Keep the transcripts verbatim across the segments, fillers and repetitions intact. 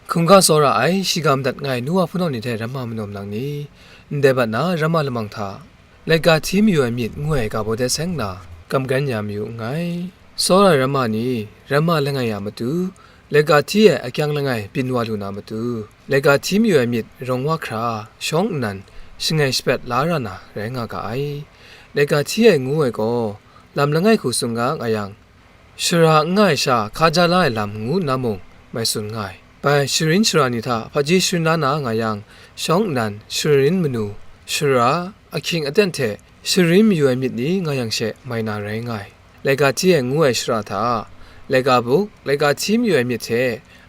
Hkungga tsawra ai shiga madat nga ai nu wa hpunau ni hte ramma manawm lang ni, ndai bat na ramma lamang hta, laika hti mayu ai myit ngu ai ga baw de seng nna, kamgran ya mayu nngai. Tsawra ai ramma ni, ramma langai a matu, laika hti ai akyang langai byin wa lu na matu, laika hti mayu ai myit rawng wa hkra, shawng nnan, shangai shaprat la ra na rai nga ga ai. Laika hti ai ngu ai gaw, lam langai hku tsun ga nga yang, shara n nga ai sha hkaja la ai lam ngu nna mung mai tsun nga ai. Bai sharin shara ni hta hpaji sharin la na nga yang, shawng nnan sharin manu, shara, ahkying aten hte sharin mayu ai myit ni nga yang she mai na rai nga ai. Laika hti ai ngu ai shara hta, laika buk, laika hti mayu ai myit hte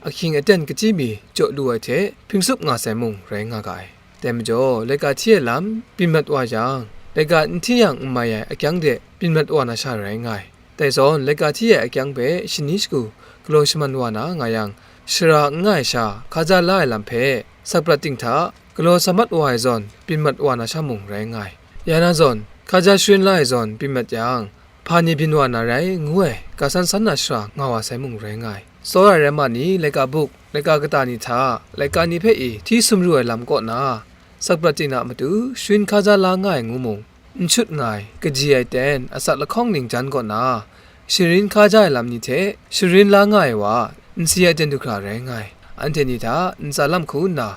ahkying aten kachyi mi jaw lu ai hte hpring tsup nga sai mung rai nga ga ai. Dai majaw, laika hti ai lam byin mat wa yang, laika n hti yang n mai ai akyang de byin mat wa na sha rai nga ai. Dai zawn, laika hti ai akyang hpe shani shagu galaw shaman wa na nga yang, shara n nga ai sha hkaja la ai lam hpe sakprat ting hta galaw sa mat wa ai zawn byin mat wa na sha mung rai nga ai. Ya na zawn, hkaja sharin la ai zawn byin mat yang, hpa ni byin wa na rai ngu ai, ga san san na shara nga wa sai mung rai nga ai. Tsawra ai ramma ni laika buk, laika kata ni hta, laika ni hpe i hti sumru ai lam kaw na, sakprat ting a matu sharin hkaja la nga ai ngu mung, n shut nga ai, kaji ai ten, atsat lahkawng ning jan kaw na, sharin hkaja ai lam ni hte sharin la nga ai wa, n si ai ten du hkra rai nga ai. Anhte ni hta ntsa lam hku nna,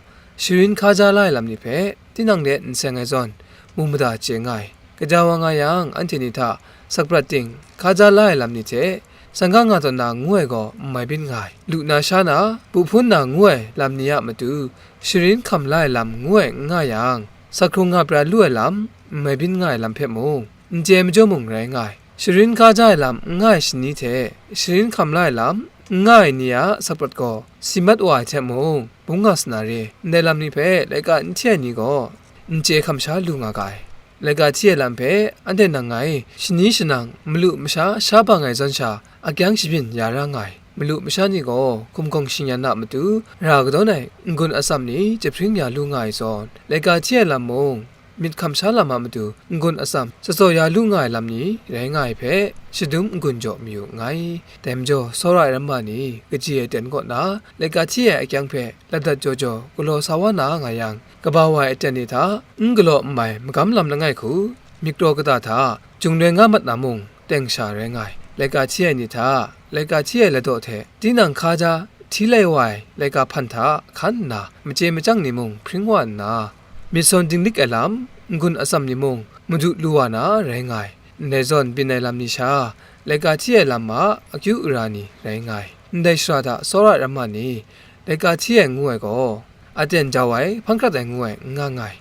sharin hkaja la ai lam ni hpe tinang de n seng ai zawn, mu mada chye nga ai. Kaja wa nga yang, anhte ni hta sakprat ting hkaja la ai lam ni hte, sangga nga tawn na ngu ai gaw n mai byin nga ai. Lu na sha na, bu hpun na ngu ai lam ni a matu, sharin hkam la ai lam ngu ai n nga yang, sakhkrung nga pra lu ai lam, n mai byin nga ai lam hpe mung, n chye majaw mung rai nga ai. Sharin hkaja ai lam n nga ai shani hte sharin hkam la ai lam n nga ai ni a sakprat gaw si mat wa ai hte mung, bung nga sa na re. Ndai lam ni hpe laika n hti ai ni gaw n chye hkam sha lu nga ga ai. Laika hti ai lam hpe anhte nang ngai shani shanang, malu masha sha bang ai zawn sha, akyang shabyin ya ra nga ai. Malu masha ni gaw hkum hkawng shingyan a matu ra kadawn ai n-gun atsam ni jahpring ya lu nga ai zawn, laika hti ai lam mung, myit hkam sha lam a matu n-gun atsam tsatsaw ya lu nga ai lam ni rai nga ai hpe, shadum n-gun jaw mayu nngai. Dai majaw, tsawra ai ramma ni kaji ai ten kaw na, laika hti ai akyang hpe ladat jaw jaw galaw sa wa na nga yang, kaba wa ai aten ni hta n galaw n mai magam lam langai hku, myit kraw kata hta jung rai nga mat na mung, teng sha rai nga ai. Laika hti ai ni hta, laika hti ai ladaw hte tinang hkaja hti lai wa ai laika hpan hta hkan nna, machye machyang ni mung hpring wa nna, myit sawn dinglik ai lam, n-gun atsam ni mung madu lu wa na rai nga ai. Ndai zawn byin ai lam ni sha, laika hti ai lam a akyu ara ni rai nga ai. Ndai shara hta tsawra ai ramma ni, laika hti ai ngu ai gaw, aten jau ai, hpang hkrat ai ngu ai n nga nga ai.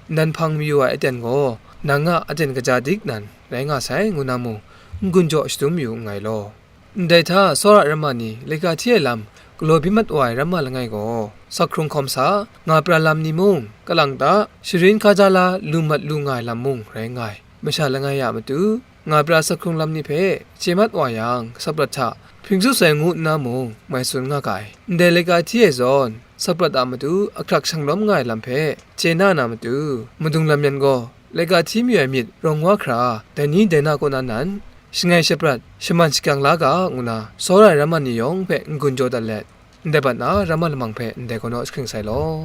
Nnan hpang mayu ai aten gaw, nang a aten kaja dik nan rai nga sai, ngu na mung, n-gun jaw shadum yu nngai law. Ndai hta tsawra ai ramma ni laika hti ai lam galaw byin mat wa ai ramma langai gaw, sakhkrung hkawm sa, nga pra lam ni mung, kalang ta, sharin hkaja la lu mat lu nga ai lam mung rai nga ai. Masha langai a matu, nga pra sakhkrung lam ni hpe chye mat wa yang, sakprat hta hpring tsup sai ngu nna mung, mai tsun nga ga ai. Ndai laika hti ai zawn, sakprat a matu ahkrak shanglawm nga ai lam hpe chye na na matu, madung lam yan gaw, laika hti mayu ai myit rawng wa hkra, dai ni dai na kaw na nan, shangai shaprat, shaman shakyang la ga, ngu na, tsawra ai ramma ni yawng hpe n-gun jaw dat let, ndai bat na ramma lamang hpe ndai gaw naw jahkring sai law.